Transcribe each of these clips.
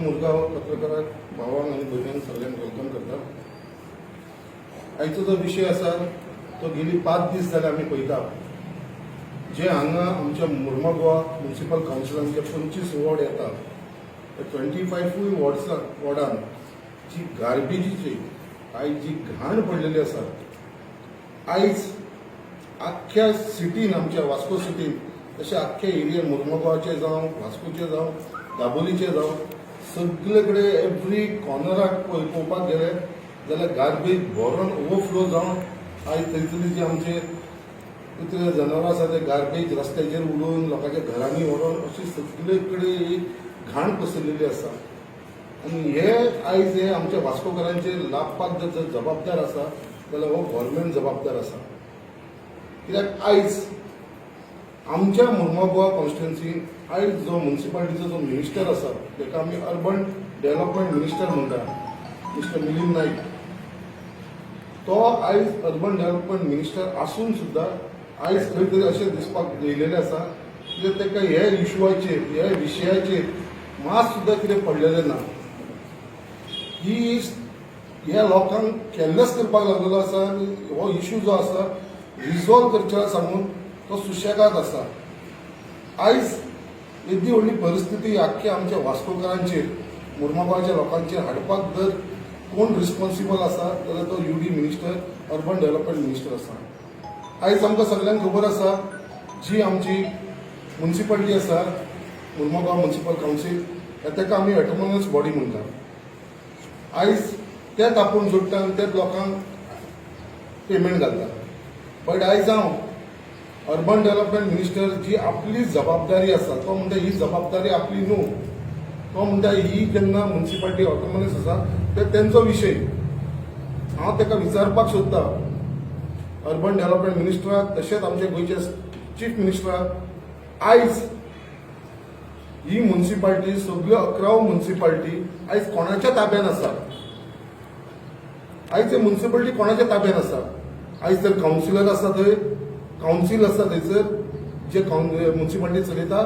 मुरगांव पत्रकाराक, भावांक आनी भयणांक सगळ्यांक welcome करता. आयचो जो विशय आसा तो गेली 5 दीस जाले आमी पळयता, जे हांगा आमच्या मुर्मागोवा म्युन्सिपल कावन्सिलान जे 25 वॉर्ड येता, त्या 25ूय वॉर्ड्सा वॉर्डान जी गार्बेजीची आयज जी घाण पडलेली आसा, आयज आख्ख्या सिटीन, आमच्या वास्को सिटीन, तशें आख्ख्या एरियन, मुर्मगांवाचे जावं, वास्कोचे जावं, दाबोलीचे जावं, सगळे कडेन एवरी कॉर्नराक पळोवपाक गेले जाल्यार गार्बेज भरून ओवरफ्लो जावन आयज थंयसरली जे आमचे कुत्रे, जनावरां आसा, ते गार्बेज रस्त्याचेर उडोवन, लोकांच्या घरांनी व्हरोन अशी सगळे कडेन एक घाण पसरलेली आसा. आनी हे आयज हे आमच्या वास्कोकारांचे लाबपाक जर जबाबदार आसा जाल्यार हो गव्हर्मेंट जबाबदार आसा. कित्याक आयज आमच्या मुर्मोगोवा कॉन्स्टिट्युन्सी आयज जो म्युन्सिपालिटीचो जो मिनिस्टर आसा, ताका आमी अर्बन डेव्हलपमेंट मिनिस्टर म्हणटा, मिस्टर मिलिंद नाईक, तो आयज अर्बन डेव्हलपमेंट मिनिस्टर आसून सुद्दां आयज खंय तरी अशें दिसपाक येयलेलें आसा कित्याक ताका हे इशुआचेर, हे विशयाचेर मात सुद्दां कितें पडलेलें ना. ही ह्या लोकांक कॅरलेस करपाक लागलेलो आसा आनी हो इशू जो आसा रिजॉल्व करच्या सांगून तो सुशेगाद आसा. आयज येदी व्हडली परिस्थिती आख्ख्या आमच्या वास्कोकारांचेर, मुर्मागांवच्या लोकांचेर हाडपाक जर कोण रिस्पॉन्सिबल आसा जाल्यार तो UD minister, urban development minister आसा. आयज आमकां सगल्यांक खबर आसा, जी आमची म्युन्सिपालिटी आसा, मुर्मगांव म्युन्सिपल कावन्सील, ताका आमी ऑटोनॉमस बॉडी म्हणटा. आयज तेच आपूण जोडटा आनी तेच लोकांक पेमेंट घालता. बट आयज हांव अर्बन डेव्हलपमेंट मिनिस्टर जी आपली जबाबदारी आसा, तो म्हणटा ही जबाबदारी आपली न्हू. तो म्हणटा ही जेन्ना म्युन्सिपालिटी ऑटोनॉमस आसा, ते तेंचो विशय. हांव ताका विचारपाक सोदता, अर्बन डेव्हलपमेंट मिनिस्टराक तशेंच आमचे गोंयचे चीफ मिनिस्टराक, आयज ही म्युन्सिपालिटी, सगळ्यो 11 म्युन्सिपालिटी आयज कोणाच्या ताब्यान आसा? आयज ही म्युन्सिपालिटी कोणाच्या ताब्यान आसा? आयज तर कावन्सिलर आसा थंय, कावन्सील आसा थंयसर जे म्युन्सिपालिटी चलयता.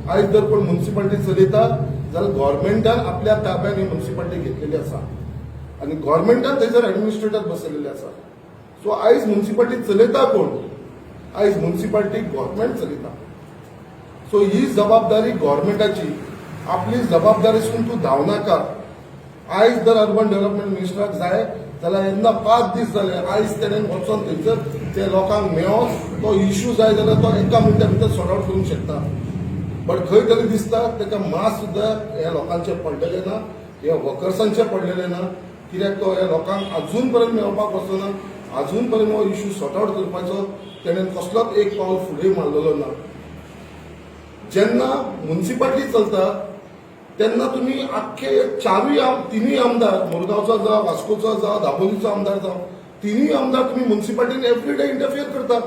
आयज जर कोण म्युन्सिपालिटी चलयता जाल्यार गव्हर्मेंटान आपल्या ताब्यान ही म्युन्सिपालिटी घेतलेली आसा आनी गव्हर्मेंटान थंयसर एडमिनिस्ट्रेटर बसयलेले आसा. सो आयज म्युन्सिपालिटी चलयता कोण? आयज म्युन्सिपालिटी गव्हर्मेंट चलयता. सो ही जबाबदारी गव्हर्मेंटाची. आपली जबाबदारीसून तूं धांवनाका. आयज जर अर्बन डेव्हलपमेंट मिनिस्टराक जाय जाल्यार येन्ना 5 दीस जाले, आयज तेणेन वचोन थंयसर ते लोकांक मेळोन तो इश्यू जाय जाल्यार तो एका मिनटा भितर सॉर्ट आवट करूंक शकता. बट खंय तरी दिसता ताका मात सुद्दां ह्या लोकांचे पडलेले ना, ह्या वर्कर्सांचे पडलेले ना. कित्याक तो ह्या लोकांक अजून पर्यंत मेळपाक वचना. अजून पर्यंत हो इश्यू सॉर्ट आवट करपाचो तेणेन कसलोच एक पावल फुडें मारलेलो ना. जेन्ना म्युन्सिपालिटी चलता तेन्ना तुमी आख्खे चारूय तिनूय आमदार, मुरगांवचो जावं, वास्कोचो जावं, दाबोलीचो आमदार जावं, तिनूय आमदार तुमी म्युन्सिपालिटीन एवरी डे इंटरफियर करता.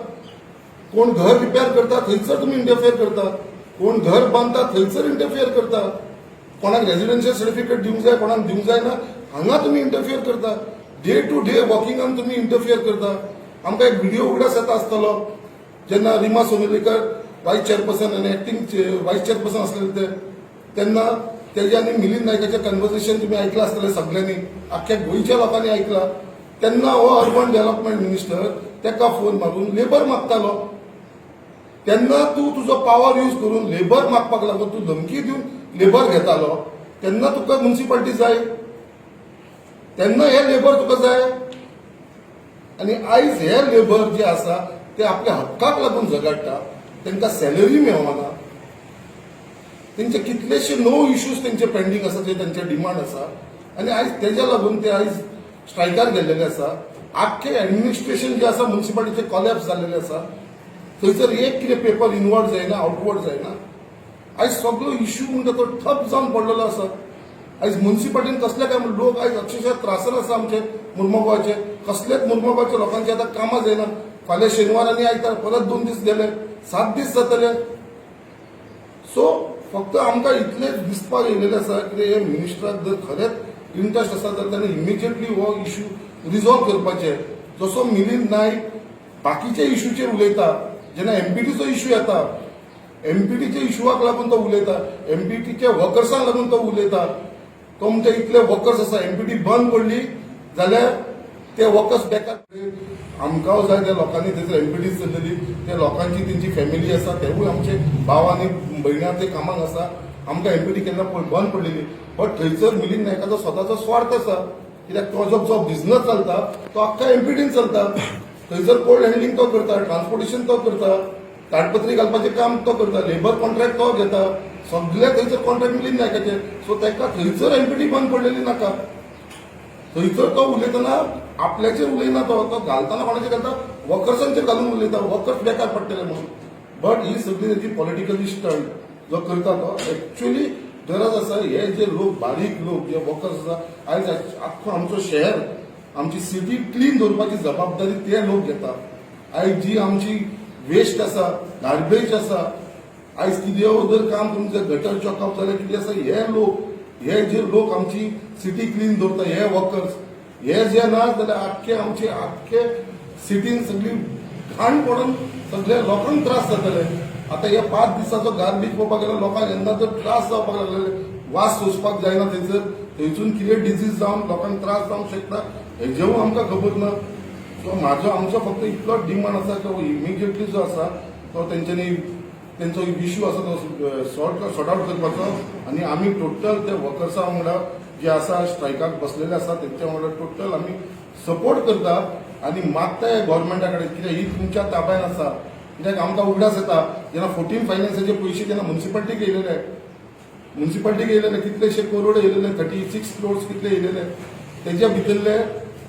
कोण घर रिपेअर करता थंयसर तुमी इंटरफियर करता, कोण घर बांदता थंयसर इंटरफियर करता, कोणाक रेजिडेन्शियल सर्टिफिकेट दिवंक जाय, कोणाक दिवंक जायना, हांगा तुमी इंटरफियर करता. डे टू डे वर्किंगान तुमी इंटरफियर करता. आमकां एक व्हिडिओ उगडास येता आसतलो, जेन्ना रिमा सोनोलीकर वायस चेअरपर्सन आनी एक्टींग वायस चेअरपर्सन आसलेले ते, तेन्ना तेजे आनी मिलिंद नायकाचें कन्वर्सेशन तुमी आयकलां आसतलें सगळ्यांनी, आख्ख्या गोंयच्या लोकांनी आयकलां. तेन्ना हो अर्बन डेव्हलपमेंट मिनिस्टर तेका फोन मारून लेबर मागतालो. तेन्ना तूं तुजो पावर यूज करून लेबर मागपाक लागून तूं धमकी दिवन लेबर घेतालो. तेन्ना तुका म्युन्सिपालिटी जाय, तेन्ना हे लेबर तुका जाय आनी आयज हे लेबर जे आसा ते आपल्या हक्काक लागून झगडटा. तांकां सॅलरी मेळना. तेंचे कितलेशे णव इश्यूज तेंचे पेंडींग आसा, जे तेंचे डिमांड आसा आनी आयज तेज्या लागून ते आयज स्ट्रायकार गेल्लेले आसा. आख्खे एडमिनिस्ट्रेशन जे आसा म्युन्सिपालिटीचे कॉलॅप्स जाल्लेले आसा. थंयसर एक कितें पेपर इनवर्ड जायना, आउटवर्ड जायना. आयज सगळो इश्यू म्हणटा तो ठप जावन पडलेलो आसा. आयज म्युन्सिपालिटीन कसले काय लोक आयज अक्षरशः त्रासान आसा. आमचे मुर्मगांवचे कसलेच, मुर्मगांवच्या लोकांचे आतां कामां जायना. फाल्यां शेनवार आनी आयतार, परत 2 दीस गेले, 7 दीस जातले. सो फक्त आमकां इतलेंच दिसपाक येयलेलें आसा की हे मिनिस्टराक जर खरेंच इंट्रस्ट आसा जाल्यार ताणें इमिजिएटली हो इश्यू रिजॉल्व करपाचे. जसो मिलिंद नायक बाकीच्या इश्यूचेर उलयता, जेन्ना एमपीटीचो इश्यू येता, एमपीटीच्या इश्यूवाक लागून तो उलयता, एमपीटीच्या वर्कर्सांक लागून तो उलयता. तो म्हणटा इतले वर्कर्स आसा, एमपीटी बंद पडली जाल्यार ते वर्कर्स बेकार. आमकां जाय त्या लोकांनी थंयसर एमपीटी चल्लेली, त्या लोकांची तेंची फॅमिली आसा, तेवूय आमचे भाव आनी भयणां ते कामाक आसा. आमकां एमपीटी केन्ना बंद पडलेली, बट थंयसर मिलिंद नायकाचो स्वताचो स्वार्थ आसा, कित्याक तो जो जो बिझनस चलता तो अख्खा एमपीटीन चलता. थंयसर कोल्ड हँडलिंग तो करता, ट्रान्सपोर्टेशन तो करता, ताडपत्री घालपाचें काम तो करता, लेबर कॉन्ट्रॅक्ट तो घेता, सगळे थंयसर कॉन्ट्रॅक्ट मिलिंद नायकाचे. सो ताका थंयसर एमपीटी बंद पडलेली नाका. थंयसर तो उलयतना आपल्याचेर उलयना. तो तो घालतना कोणाचेर घालता? वर्कर्सांचेर घालून उलयता, वर्कर्स बेकार पडटले म्हणून. बट ही सगळी तेजी पॉलिटिकली स्टंट जो करता तो. एक्च्युअली गरज आसा, हे जे लोक, बारीक लोक जे वर्कर्स आसा, आयज आख्खो आमचो शहर, आमची सिटी क्लीन दवरपाची जबाबदारी ते लोक घेता. आयज जी आमची वेस्ट आसा, गार्बेज आसा, आयज कितें जर काम तुमचें गटर चॉकअप जाल्यार कितें आसा, हे लोक, हे जे लोक आमची सिटी क्लीन दवरता, हे वर्कर्स, हे जे ना जाल्यार आख्खे आमचे आख्खे सिटीन सगळी घाण पडून सगळे लोकांक त्रास जातले. आतां हे 5 दिसाचो गार्बेज पळोवपाक गेल्यार लोकांक येन्ना जर त्रास जावपाक लागलेले, वास सोंसपाक जायना. थंयसर थंयसून कितें डिजीज जावन लोकांक त्रास जावंक शकता, हेजेवूय आमकां खबर ना. सो म्हाजो, आमचो फक्त इतलोच डिमांड आसा की इमिजिएटली जो आसा तो तेंच्यांनी तेंचो इश्यू आसा तो सॉर्ट आउट करपाचो आनी आमी टोटल ते वर्कर्सा वांगडा जे आसा, स्ट्रायकाक बसलेले आसा, तेंच्या वांगडा टोटल आमी सपोर्ट करता आनी मागता गव्हर्मेंटा कडेन, कित्याक ही तुमच्या ताब्यान आसा. कित्याक आमकां उगडास येता, जेन्ना 14 फायनान्साचे पयशे जेन्ना म्युनिसिपालिटीक येयलेले, म्युनिसिपालिटीक येयलेले कितलेशे करोड येयलेले, 36 क्रोर्स कितले येयलेले, तेज्या भितरले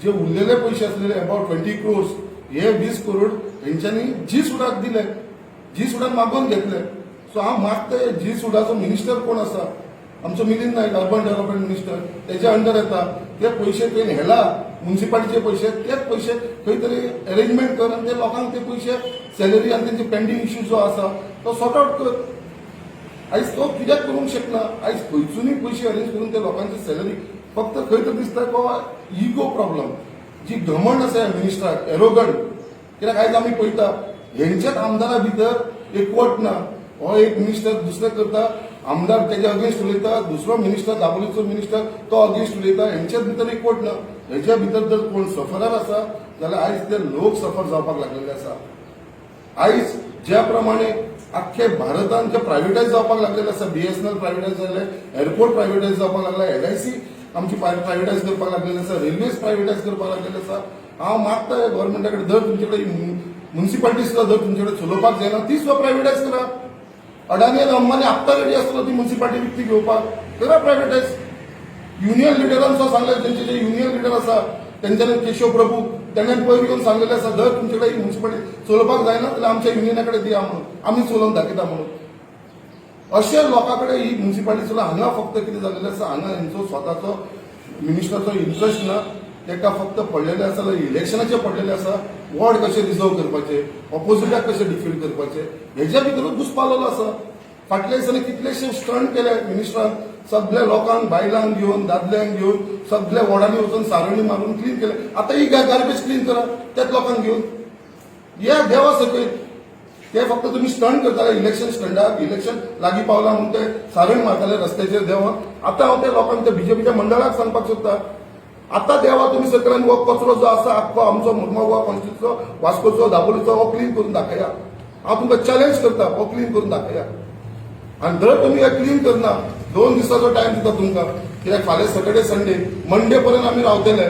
जे उरलेले पयशे आसलेले अबाउट 20 क्रोर्स, हे 20 करोड हेंच्यांनी जी सुडाक दिले, जी सुडान मागोवन घेतले. सो हांव मागता, जी सुडाचो मिनिस्टर कोण आसा? आमचो Milind Naik, urban development minister, तेच्या अंडर येता. ते पयशे तुवें हेला म्युनिसिपालिटीचे पयशे, तेच पयशे खंय तरी अरेंजमेंट कर आनी ते लोकांक ते पयशे सॅलरी आनी तेंचे पेंडींग इश्यू जो आसा तो सॉर्ट आउट कर. आयज तो कित्याक करूंक शकना? आयज खंयसुनूय पयशे अरेंज करून ते लोकांची सॅलरी, फक्त खंय तरी दिसता बाबा इगो प्रॉब्लम, जी घमंड आसा ह्या मिनिस्टराक, एरोगंट. कित्याक आयज आमी पळयता, हेंच्याच आमदारा भितर एकवट ना. हो एक मिनिस्टर दुसरें करता, आमदार तेच्या अगेन्स्ट उलयता, दुसरो मिनिस्टर, दाबोलीचो मिनिस्टर, तो अगेन्स्ट उलयता. हेंच्याच भितर एकवट ना. हेच्या भितर जर कोण सफरार आसा जाल्यार आयज ते लोक सफर जावपाक लागलेले आसा. आयज ज्या प्रमाणे अख्खे भारतान जे प्रायव्हेटायज जावपाक लागलेले आसा, बीएसएनएल प्रायव्हेटायज जाले, एअरपोर्ट प्रायव्हेटायज जावपाक लागला, एलआयसी आमची प्रायव्हेटायज करपाक लागलेली आसा, रेल्वेज प्रायव्हेटायज करपाक लागलेले आसा. हांव मागता गव्हर्मेंटा कडेन, जर तुमचे कडेन म्युनिसिपालिटी सुद्दां जर तुमचे कडेन चलोवपाक जायना, ती सुद्दां प्रायव्हेटायज करा. अडानी आनी अंबानी आत्ता रेडी आसतलो ती म्युनिसिपालिटी विकती घेवपाक. करा प्रायव्हेटायज. युनियन लिडरान सुद्दां सांगले, तेंचे जे युनियन लिडर आसा तेंच्यानी, केशव प्रभू, तेणे पयर येवन सांगलेले आसा, जर तुमचे कडेन म्युनिसिपालिटी चलोवपाक जायना जाल्यार आमच्या युनियना कडेन दिया म्हणून, आमी चलोवन दाखयता म्हणून. अशे लोकां कडेन ही म्युनिसिपालिटी चलोवन हांगा फक्त कितें जाल्लें आसा, हांगा हेंचो स्वताचो मिनिस्टराचो इंट्रस्ट ना. ताका फक्त पडलेलें आसा जाल्यार इलेक्शनाचें पडलेलें आसा. वॉर्ड कशें रिजर्व करपाचे, ऑपोजिटाक कशें डिफीट करपाचे, हेज्या भितरूच घुसपालेलो आसा. फाटल्या दिसांनी कितलेशे स्टंट केले मिनिस्टरान, सगल्या लोकांक, बायलांक घेवन, दादल्यांक घेवन सगल्या वॉर्डांनी वचून सारणी मारून क्लीन केले. आतां ही गार्बेज क्लीन करा त्याच लोकांक घेवन या देवा सकयल. ते फक्त तुम्ही स्टंट करताले, इलेक्शन स्टंटाक. इलेक्शन लागीं पावला म्हणून ते सारण मारताले रस्त्याचेर देंवन. आतां हांव त्या लोकांक, त्या बीजेपीच्या मंडळाक सांगपाक सोदता, आतां देवा तुमी सकयल हो कचरो जो आसा आख्खो आमचो मुरमागोवा कॉन्स्टिट्युन्सीचो, वास्कोचो, दाबोलीचो, हो क्लीन करून दाखया. हांव तुमकां चॅलेंज करता, हो क्लीन करून दाखया. आनी जर तुमी हे क्लीन करना, 2 दिसाचो टायम दिता तुमकां, कित्याक फाल्यां सॅटर्डे संडे, मंडे पर्यंत आमी रावतले.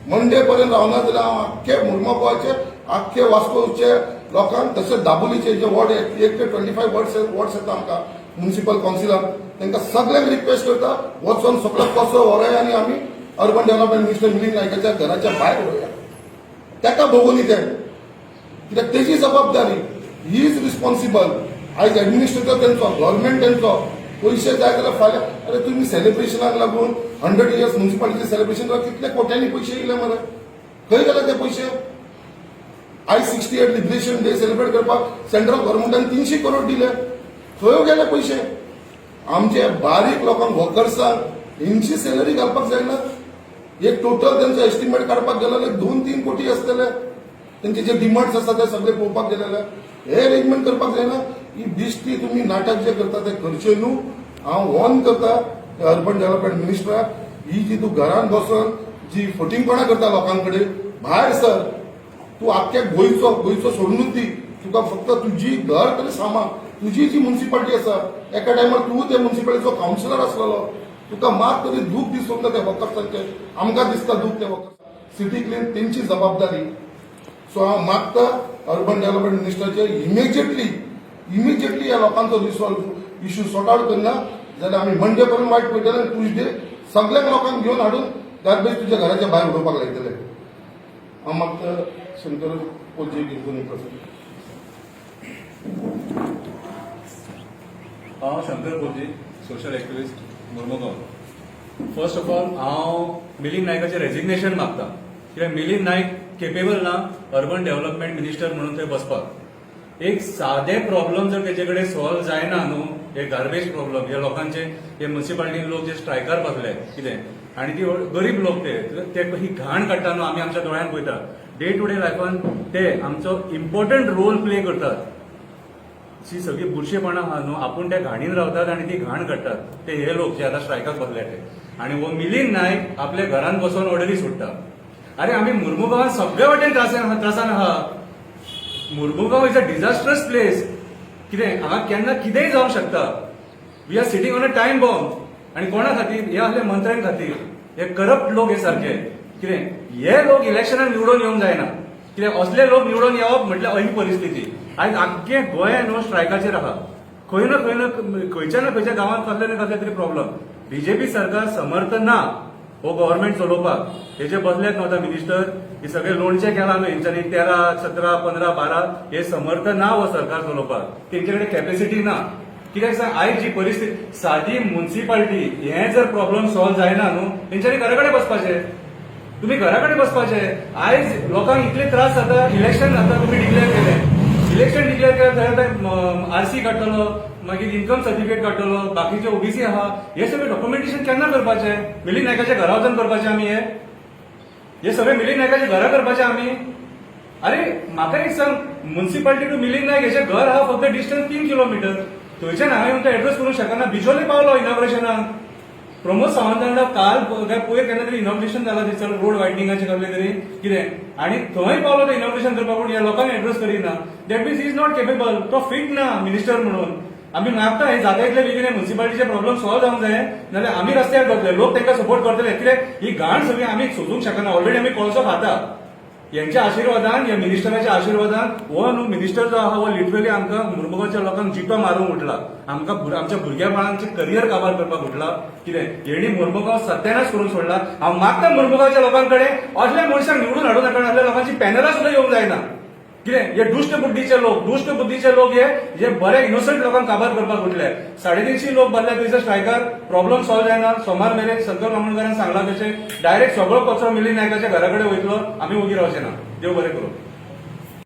मंडे पर्यंत रावना जाल्यार हांव आख्खे मुरमागोवाचे, आख्खे वास्कोचे लोकांक, तशेंच दाबोलीचे जे वॉर्ड 1 ते 25 वॉर्ड्स येता आमकां म्युनिसिपल कावन्सिलाक, तांकां सगल्यांक रिक्वेस्ट करता, वचोन सगळो कसो व्हरया आनी आमी अर्बन डेव्हलपमेंट मिनिस्टर मिलिंद नायकाच्या घराच्या भायर व्हरुया. ताका भोगूनी तें, कित्याक तेजी जबाबदारी, he is responsible. आयज एडमिनिस्ट्रेटर तेंचो, गव्हर्मेंट तेंचो, पयशे जाय जाल्यार फाल्यां अरे तुमी सेलिब्रेशनाक लागून, 100 इयर्स म्युनिसिपालिटीचे सेलिब्रेशन कितले कोट्यांनी पयशे येयले मरे, खंय गेले ते पयशे? आयज 68 लिबरेशन डे सेलिब्रेट करपाक सेंट्रल गव्हर्मेंटान 300 करोड दिले, खंय गेले पयशे? आमचे बारीक लोकांक, वर्कर्सांक हेंची सॅलरी घालपाक जायना. एक टोटल तेंचो एस्टिमेट काडपाक गेलो जाल्यार 2-3 कोटी आसतले. तेंचे जे डिमांड्स आसा ते सगळे पळोवपाक गेलेले, हे अरेंजमेंट करपाक जायना. ही बिश्टी तुमी नाटक जे करता ते करचे न्हू. हांव वॉर्न करता. अर्बन डेव्हलपमेंट मिनिस्टराक, ही जी तूं घरान बसून जी फटींगपणां करता लोकां कडेन, भायर सर. तूं आख्ख्या गोंयचो, गोंयचो सोडूनच दी, तुका फक्त तुजी घर तरी सांबाळ. तुजी जी मुन्सिपालिटी आसा, एका टायमार तूं त्या मुन्सिपालिटीचो कावन्सिलर आसलेलो. तुका मात तरी दूख दिसूंक ना त्या वर्कर्सांचें? आमकां दिसता दूख त्या वर्कर्स. सिटी क्लीन तेंची जबाबदारी. सो हांव मागता अर्बन डेव्हलपमेंट मिनिस्टराचेर, इमिजिएटली, इमिजिएटली ह्या लोकांचो रिसॉल्व इश्यू सॉर्ट आउट करना जाल्यार आमी मंडे पर्यंत वायट पळयतले आनी ट्युजडे सगळ्यांक लोकांक घेवन हाडून गार्बेज तुज्या घराच्या भायर उडोवपाक लायतले. हांव मागता शंकर पोलजे घेवन प्रसंग. हांव Shankar पोरजी, social activist, Mormugao. First of all, हांव मिलिंद नायकाचें रेजिग्नेशन मागता, कित्याक मिलिंद नायक केपेबल ना अर्बन डेव्हलपमेंट मिनिस्टर म्हणून थंय बसपाक. एक सादे प्रॉब्लम जर तेजे कडेन सॉल्व जायना न्हू, हे गार्बेज प्रॉब्लम, हे लोकांचे, हे म्युन्सिपालिटीन लोक जे स्ट्रायकार बसले कितें, आनी ती गरीब लोक ते ते ही घाण काडटा न्हू, आमी आमच्या दोळ्यान पळयता. डे टू डे लायफान ते आमचो इम्पॉर्टंट रोल प्ले करतात. जी सगळी बुरशेपणां आहा न्हू, आपूण त्या घाणीन रावतात आनी ती घाण काडटात ते हे लोक जे आतां स्ट्रायकाक बसले ते. आनी हो मिलिंद नायक आपल्या घरान बसून ऑर्डरी सोडटा. अरे, आमी मुर्मुगांवात सगळे वाटेन त्रासान त्रासान आहा. Mormugao is a disastrous place. कितें हांगा केन्ना कितेंय जावंक शकता. We are sitting on a time bomb. आनी कोणा खातीर? हे असले मंत्र्यां खातीर, हे करप्ट लोक हे सारखे. कितें हे लोक इलेक्शनाक निवडून येवंक जायना. कित्याक असले लोक निवडून येवप म्हटल्यार अशी परिस्थिती. आयज आख्खे गोंय न्हू स्ट्रायकाचेर आहा. खंय ना खंय ना, खंयच्या ना खंयच्या गांवांत कसले ना कसले तरी प्रॉब्लम. बीजेपी सरकार समर्थ ना हो गव्हर्नमेंट चलोवपाक. हे जे बसल्यात न्हू आतां मिनिस्टर, हे सगळे लोणचे केला न्हू हेंच्यांनी, 13, 17, 15, 12, हे समर्थ ना हो सरकार चलोवपाक. तेंचे कडेन कॅपेसिटी ना. कित्याक सांग, आयज जी परिस्थिती, सादी मुन्सिपालिटी हे जर प्रॉब्लम सॉल्व जायना न्हू, तेंच्यांनी घरा कडेन बसपाचें. तुम्ही घरा कडेन बसपाचे. आयज लोकांक इतले त्रास जाता. इलेक्शन आता तुम्ही डिक्लेअर केले. इलेक्शन डिक्लेअर केले थंय आरसी काडटलो, मागीर इन्कम सर्टिफिकेट काडटलो, बाकीचे ओबीसी आहा, हे सगळे डॉक्युमेंटेशन केन्ना करपाचे? मिलिंद नायकाच्या घरा वचून करपाचे आमी? हे हे सगळे मिलिंद नायकाच्या घरा करपाचे आमी? अरे, म्हाका एक सांग, मुन्सिपालिटी टू मिलिंद नायक हेचें घर आहा फक्त डिस्टन्स 3 किलोमिटर. थंयच्यान हांगा येवन तो एड्रेस करूंक शकना. बिजोले पावलो इनॉग्रेशनाक प्रमोद सावंत वांगडा काल काय पयर केन्ना तरी इनॉग्रेशन जाला थंयसर, रोड वायडनिंगाचें कसलें तरी कितें, आनी थंय पावलो तो इनॉग्रेशन करपाक, पूण ह्या लोकांक एड्रेस करिना. That means is not capable. तो फिट ना मिनिस्टर म्हणून. आमी मागता, हे जाता इतले बेगीन म्युन्सिपालिटीचे प्रॉब्लम सॉल्व जावंक जाय, नाल्यार आमी रस्त्यार वतले. लोक तांकां सपोर्ट करतले, कित्याक ही घाण सगळी आमी सोसूंक शकना. ऑलरेडी आमी कोळसो खाता यांच्या आशिर्वादान, या मिनिस्टराच्या आशिर्वादान. हो न्हू मिनिस्टर जो आहा, हो लिटरली आमकां मुरमुगांवच्या लोकांक जितो मारूंक उठला. आमकां आमच्या भुरग्या बाळांचे करियर काबार करपाक उठला. कितें हेणी मुरमुगांव सत्यानाश करून सोडला. हांव मागता मुरमुगांवच्या लोकां कडेन, असल्या मनशांक निवडून हाडूं नाका. असल्या लोकांची पॅनलां सुद्दां येवंक जायना. कितें हे दुश्ट बुद्धीचे लोक, दुश्ट बुद्धीचे लोक हे जे बरे इनोसंट लोकांक काबार करपाक उठले. 350 लोक बसले थंयसर स्ट्रायकार. प्रॉब्लम सॉल्व जायना, सोमार मेरेन शंकर मामोणकरान सांगला तशें डायरेक्ट सगळो कचरो मिलिंद नायकाच्या घरा कडेन वयतलो. आमी ओगी रावचे ना. देव बरें करूं.